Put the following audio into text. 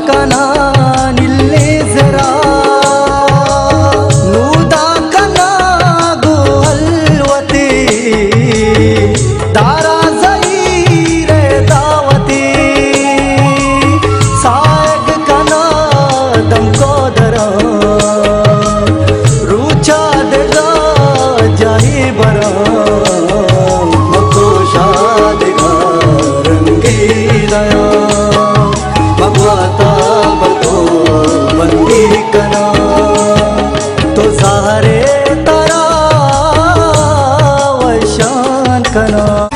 کناں نیلیں زرا، نودا کناں گوں الوتے، دارا زہیر ءِ دعوتے، ساہگ کناں دمکو دراں، روچا دگہ جاہے براں، مکوشا دگہ رنگے دیاں، مگواتا بتو بندی کناں، تو زہرے ترا وشان کناں۔